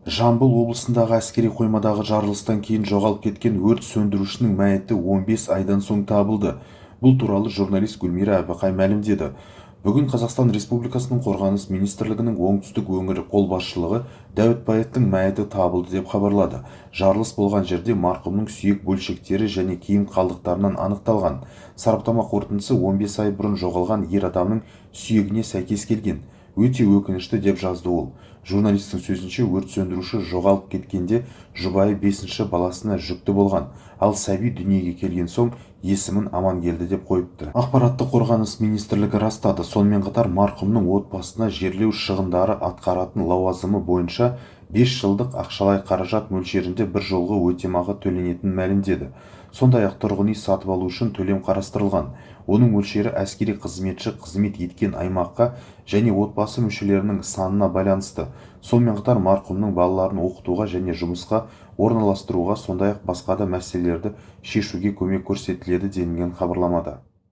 Жамбыл облысындағы әскери қоймадағы жарылыстан кейін жоғалып кеткен өрт сөндірушінің мәйіті 15 айдан соң табылды. Бұл туралы журналист Гүлмира Әбіқай мәлімдеді. Бүгін Қазақстан Республикасының Қорғаныс министрлігінің Оңтүстік өңірлік қолбасшылығы Дәуітбаевтың мәйіті табылды деп хабарлады. Жарылыс болған жерде марқұмның сүйек бөлшектері және киім қалдықтарынан анықталған. Сараптама қорытындысы 15 ай бұрын жоғалған ер адамның сүйегіне сәйкес келген. Өте өкінішті, деп жазды ол. Журналистің сөзінше, өрт сөндіруші жоғалып кеткенде жұбайы бесінші баласына жүкті болған, ал сәби дүниеге келген соң есімін Амангелді деп қойыпты. Ақпаратты Қорғаныс министрлігі растады. Сонымен қатар марқұмның отбасына жерлеу шығындары атқаратын лауазымы бойынша 5 жылдық ақшалай қаражат мөлшерінде бір жолғы өтемақы төленетінін мәлімдеді. Сондай-ақ тұрғын үй сатып алу үшін төлем қарастырылған. Оның мөлшері әскери қызметші қызмет еткен аймаққа және отбасы мүшелерінің санына байланысты. Сонымен қатар марқұмның балаларын оқытуға және жұмысқа орналастыруға, сондай-ақ басқа да мәселелерді шешуге көмек көрсетіледі, делінген хабарламада.